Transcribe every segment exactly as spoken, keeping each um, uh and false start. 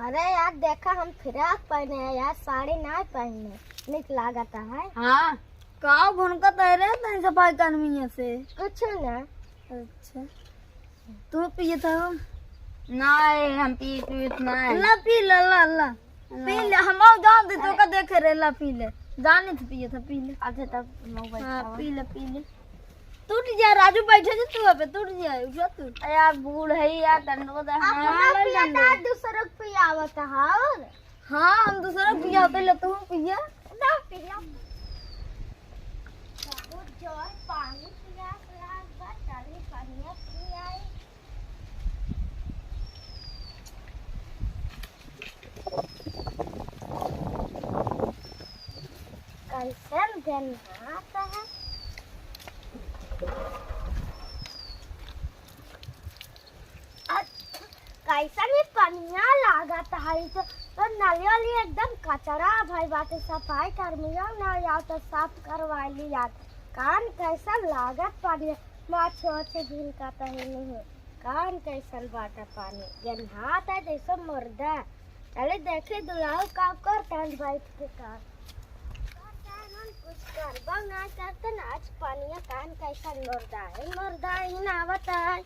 अरे यार, देखा, हम फ्रॉक पहने हैं यार, साड़ी ना पहने, निक लागत है। हाँ, का भुनकत है रे तनी सफाई कर्मिया से? कुछ ना। अच्छा, तू पिए था? ना, हम पी, पीत ना है। ला पी ले, ला, ला। पी ले, हम आओ जान दे, तोका देखे रे, ला पी ले। जाने तो पिए था, पी ले। अच्छा, तब हम बैठा हाँ, हुआ। पी ले, पी ले। टूट जा राजू, बैठे जे तू पे, टूट जा, उठा तू। अरे यार, बूढ़ है यार, डंडो दे, अपना हाँ, पिया डंडो। था, दूसरों को पियावत है, और? हाँ, हम दूसरों को पियावत है, ले तू पिया। ना पिया। बहुत जोर पानी पियास लाग बा, चली पनिया पियाई। कैसन गन्हात है। अ, कैसन ही पनिया लागत है, तो, तो नली वली एकदम कचरा भई बाटे, सफाई कर्मिया ना आओ तो साफ करवा ली यार। कान कैसन लागत पनिया, माछ वाछ भिनकत है नहीं। कान कैसन बाटे पानी, गन्हात है जैसे मुर्दा। चले देखे दुलाऊ का करतन बैठ के का। कुछ करबा ना करतन, आज पनिया कान कैसन मुर्दा है, मुर्दा ही ना आवत है।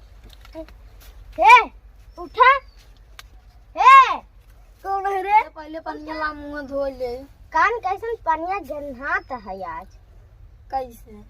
हे, उठा। हे, कौन है रे? पहले पनिया ला मुंह धो ले। कान कैसन पनिया गन्हात है आज। कैसे?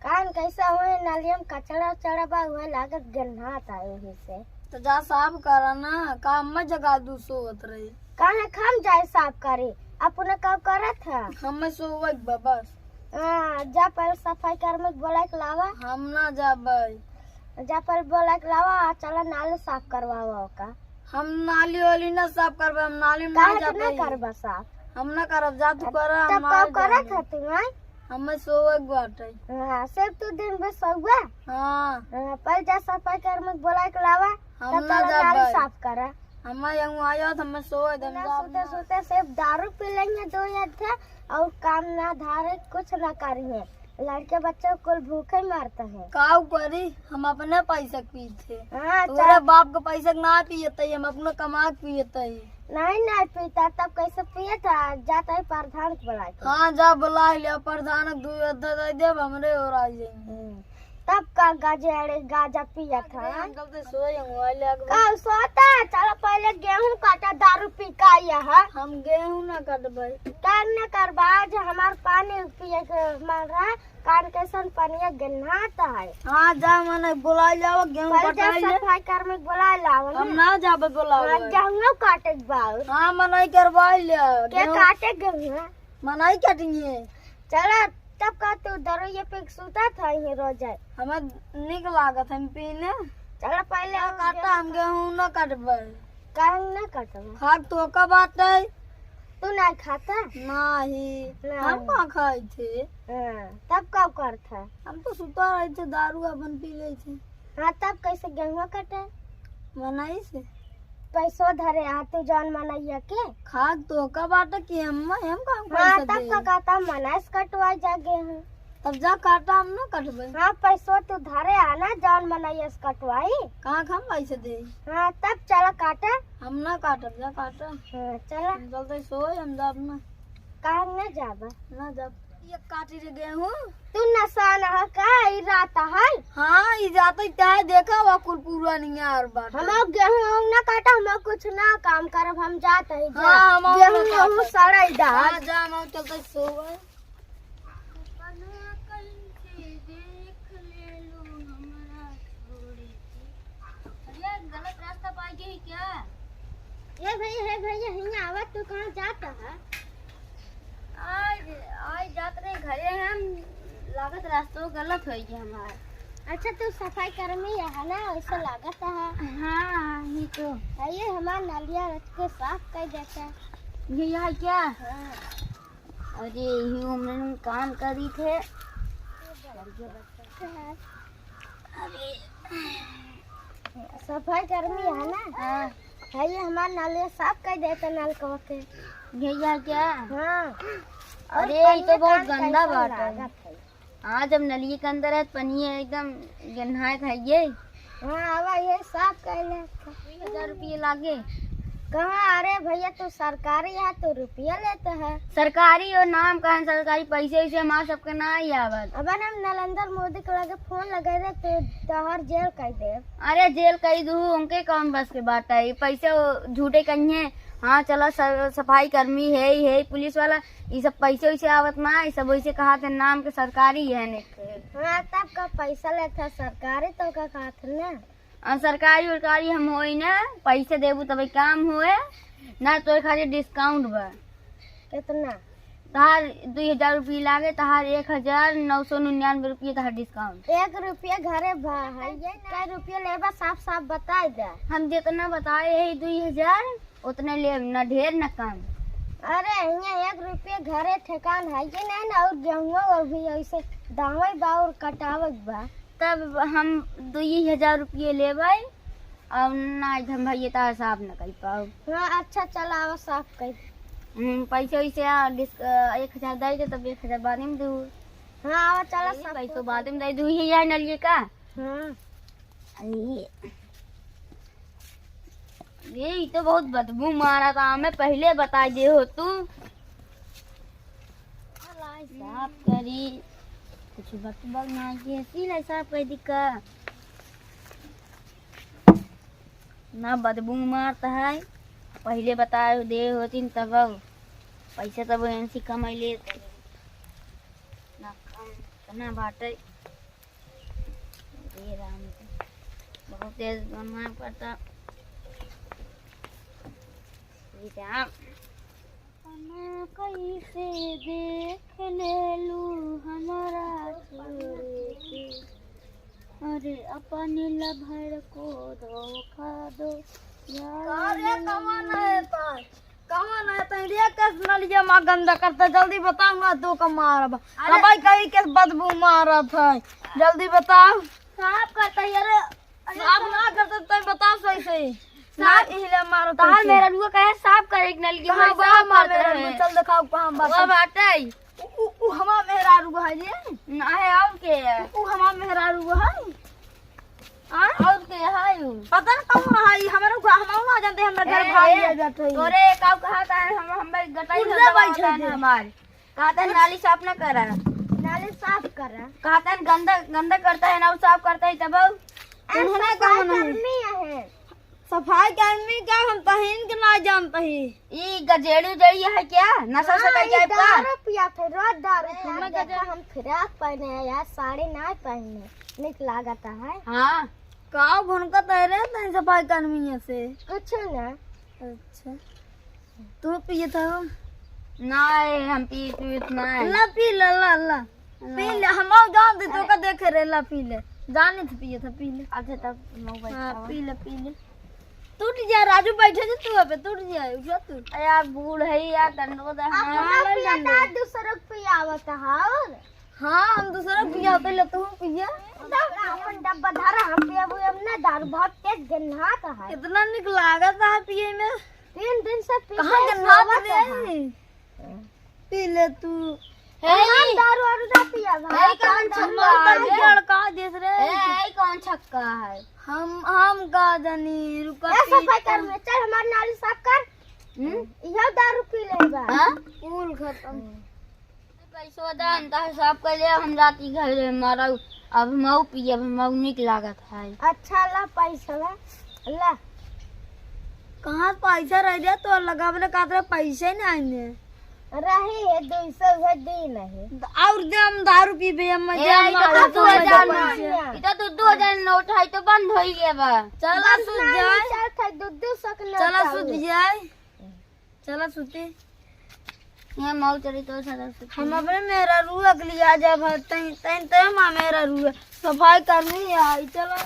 कान कैसा होए, नालिया में कचड़ा उचड़ा बा, उहे लागत गन्हात है यही से। तो जा साफ करा ना, काम में जगा दू सोवत रही। काहे हम जाए साफ करे, अपने काम करत है। हमें सोवे के बा बस। हाँ, जा पहले सफाई कर्मी के बोला के लावा। हम ना जाबे। जा पहले बोला के लावा, आ चला नाली साफ करवावा ओका। हम नाली वाली ना साफ करबे, हम नाली में काहे ना के ना जाबे। करबा साफ? हम ना करब, जा तू करा, हम तब ना कब करत जाबे। है तू, आय? हमें सोवे के बाटे। हाँ, सिर्फ तू दिन भर सोवे? हाँ। हाँ, पहले जा सफाई कर्मी के बोला के लावा, हम तब ना चला नाली जाबे। साफ करा। हमें यहाँ आया तो हमें सोवे दे, हम ना जाब सोते ना। सोते सिर्फ दारू पी लेंगे दो याद थे, और काम ना धारे कुछ ना करिए। लड़के बच्चे कुल भूखे मरते हैं। काऊ करी, हम अपने पैसा के पीते। हाँ, तोरे चार बाप के पैसा के ना पियत है, हम अपने कमा के पियत है। नहीं, नहीं पीता, तब कैसे पिए था? जाता है प्रधान के बुला के। हाँ, जा बुला लिया प्रधान के, दू अद्धा दे देब, हमरे और आ जाएंगे। हम्म, तब का गाजे अड़े गाजा पिया था। अंकल तो सोए हैं, मोबाइल ले आके। का सोता है? चलो पहले गेहूं काटा, दारू पी का आया है। हम गेहूं ना काटबे। का ना करबा, आज हमार पानी पिए के मन रहा। कान कैसन पनिया गन्हात है। हाँ, जा मने बुला लाओ, गेहूं पहले जा कटाई ले। सफाई कर्मी के बुला लाओ हम ना। ना जाबे बुलावे। हाँ, गेहूं काटे के बा। हाँ, मनई करवाई ले। के गेहूं काटे गेहूं? मनई काटेंगे। चला, तब का तू दरुइया पे सुता था ये रोज है। हमें निक लागत है पीने। चला पहले ना हम काटा, गेहूं हम गेहूं ना काटबे। काहे ना काटबे? खाक तो का बात है। तू नहीं खाता? नहीं। नहीं। हम कहाँ खाई थे? हाँ, तब का करत है? हम तो सुता रहे थे, दारू अपन पी ले थे। हाँ, तब कैसे गेहुआ कटे? मनई से। पैसो धरे आ तू जौन मनैया के। खाक तो का बाटे कि हम, हम काम कर हाँ, सके। तब का कहता मनई से कटवाई जा गेहूं। तब जा काटा, हम ना कटबे। हाँ, पैसो तू धरे आ ना, जौन मनैया से कटवाई। कहाँ के हम पैसे दे? हाँ, तब चला काटा। हम ना काटब, जा काटा। हाँ, चला। हम चलते सोए, हम जाब ना। काहे ना जाबा? ना जाब। ये काटी रे गेहूं। तू नसान है का? ई रात है? हाँ, ई जाते चाहे देखा हुआ कुल पूरा नहीं यार बात। हम गेहूं हम ना काटा, हम कुछ ना काम करब, हम जात है जा। हाँ, हम गेहूं ना गेहूं काटब। सड़ाई डाल। हाँ, जा, हम चलते सोए। अरे, गलत रास्ता पाई गई क्या? ए भैया, हे भैया, हियाँ आवा, तू कहाँ जाता है? आज, आज जात रहे घरे हम, लागत रास्ता गलत हो गया हमार। अच्छा, तू सफाई कर्मी है ना, वैसे लागत है। हाँ, ये तो। अरे, हमार नलिया रच के साफ कर देता। ये यहाँ क्या? हाँ। अरे, यही उम्र में काम करी थे। अरे, सफाई कर्मी है ना? हाँ। है ये हमार नलिया साफ कर देता नलकवा के। भैया क्या? हाँ। और अरे, ये तो पनिया बहुत कान गंदा कैसा बात है। लागत है। हाँ, जब नलिया के अंदर है, पनिया एकदम गन्हाए खाइए। हाँ, आवा ये साफ कर ले। बीस हजार रुपये लागे। कहाँ? अरे, भैया, तू सरकारी है, तू रुपया लेता है। सरकारी और नाम का है सरकारी, पैसे वैसे हमार सबके ना ही आवत। अबे हम नरेंद्र मोदी के लगे फोन लगे रहे, तो तोहर जेल कर दे। अरे जेल कर दू, उनके कौन बस के बात है, ये पैसे वो झूठे कहीं है। हाँ चला, स-, सफाई कर्मी है ही है, पुलिस वाला, ये सब पैसे वैसे आवत ना, ये सब वैसे कहा थे नाम के सरकारी है ने। हाँ, तब का पैसा लेता सरकारी, तो का कहा थे ना। और सरकारी उरकारी हम होई ना, पैसे देबू तबे काम होए, ना तोरे खातिर डिस्काउंट बा। कितना? तहार दुई हजार रुपये लागे, तहार एक हजार नौ सौ निन्यानवे रुपये तहार डिस्काउंट। एक रुपया घरे बा, है ये कै रुपया लेबा, साफ साफ बताई दे। हम जितना बताए यही दुई हजार, उतने लेब, ना ढेर ना कम। अरे, यहाँ एक रुपया घरे ठेकान है ये नहीं ना, और गेहूँ अभी ऐसे दावे बा और कटावे बा। तब हम दुई हजार रुपये लेबै, और ना हम भैया तार साफ न कर पाओ। हाँ, अच्छा, चल, आवा, साफ कर। हम्म, पैसे वैसे, आ, डिस-, अ, एक हजार दे दे, तब एक हजार बाद में दू। हाँ, आवा, चला, यही साफ पैसों कर। बाद में दे दू, यही है नलिए का। हाँ। ये, ये, ये तो बहुत बदबू मारा था, हमें पहले बता दे हो तू। लाई साफ करी, कुछ बतबल ना, ये सी लाई साफ कर दी का। ना बदबू मारता है, पहले बताए दे होतीन तब पैसा तब एनसी कमाई लेत ना कम, इतना बाटे। ये राम, बहुत तेज बनना पड़ता। ये राम। अपना कैसे देख लेलू हमरा छोड़ के। अरे, अपने लभर को धोखा दो, यार। अरे, कौन है तो? कहाँ ना है तनी रे, केस नलिया मा गंदा करता, जल्दी बताओ ना, तो का मारब। अरे। अब भाई कहीं केस बदबू मारत है, जल्दी बताओ। साफ करता है, अरे। साफ ना करता तो बताओ सही सही। ना साफ इहिले मारत तहार है। मेहरारुआ कहे साफ करे के नलिया, कहाँ भाई बा साफ हमार करता मेहरारू? है। चल दिखाओ कहाँ बा। वो बाटे। उ, उ, उ हमार मेहरारू है ये। ना है और के है? उ, उ हमार मेहरारू है। हाँ? और के है उ? पता न कौन है, ई हमरा को, हम ना जानते, हमरा घर ए, भाग ए, लिया जाते हैं। तोरे काऊ कहा था, हम, हम गटाई उल्टा होता बैठे था थे। हमार। कहा था नाली साफ ना करा। नाली साफ करा। कहा था गंदा, गंदा करता है ना, वो साफ करता है तब। ऐसा तुम्हें ना सफाई कहना है। कर्मी है। सफाई कर्मी का हम तहीन के ना जानते ही। ई गजेड़ी उजेड़ी है क्या? नशा से हाँ, करके ई आए का? दारू पिया थे, रोज दारू पिया हमें थे। गजेड़ी हम फिराक पहने हैं यार, साड़ी ना पहने, निक लागत है। हाँ। का भुनकत है रे तनी सफाई कर्मी से? कुछ ना। अच्छा। तू पिए था? ना, हम पी, पीत ना है। ला पी ले, ला, ला। पी ले, हम आओ जान दे, तो अरे। का देखे रे, ला पी ले। जाने थे पिए था, पी ले। अच्छा, तब मैं बैठा हाँ, हूँ। पी ले, पी ले। टूट जा, राजू, बैठे थे तू पे, टूट जा, उठा तू। अरे यार, बूढ़ है यार, डंडो दे, हाँ, अपना हाँ, पिया डंडो। था, दूसरों को पियावत है, और? हाँ, हम दूसरों को पिया, पहले तू पिया। तब अपन डब्बा धरा, हम पिया, वो हमने दारू बहुत तेज गन्हात है। कितना निक लागत है पिए में। तीन दिन से पी कहाँ के गन्हात सोवत रे? है। पी ले तू। हे, हम दारू वारू ना पिया भाई। हे, कौन छक्का है? लड़का देख रे। हे, हे, कौन छक्का है? हम, हम का जानी, रुका ए, पी सफाई कर ले। में, चल हमार नाली साफ कर। हम्म? इहो दारू पी ले बा। हाँ? कुल खत्म। पैसवा दे, हम तो साफ कर ले, हम जाती घरे मारा, अब मऊ पिए, अब मऊ निक लागत है। अच्छा, ला पैसा ला, ला। कहाँ पैसा रह जाए तो लगावे ले, का तरह पैसे नहीं आएंगे। रही है दुई सौ, उहे दिन है। और दे हम दारू पीबे, हम ए, मजा ई तो मारो, दू दू हजार पैसे। नोट, ई तो दू दू हजार नोट है, तो बंद होई गया बा। चला बंद सुत नहीं, जाए। चल, खाई दू दू सौ के नोट चला आउर। सुत जाए। चला सुते। ये मऊ चली तो सारा सुते। हम अपने मेहरारू अगली आ जाए भाई, तई, तई, तई माँ मेहरारू है। सफाई करनी है, चला,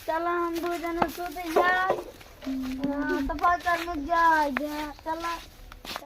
चला हम दो जने सुत जाए। हाँ, सफाई करने जाए, चला।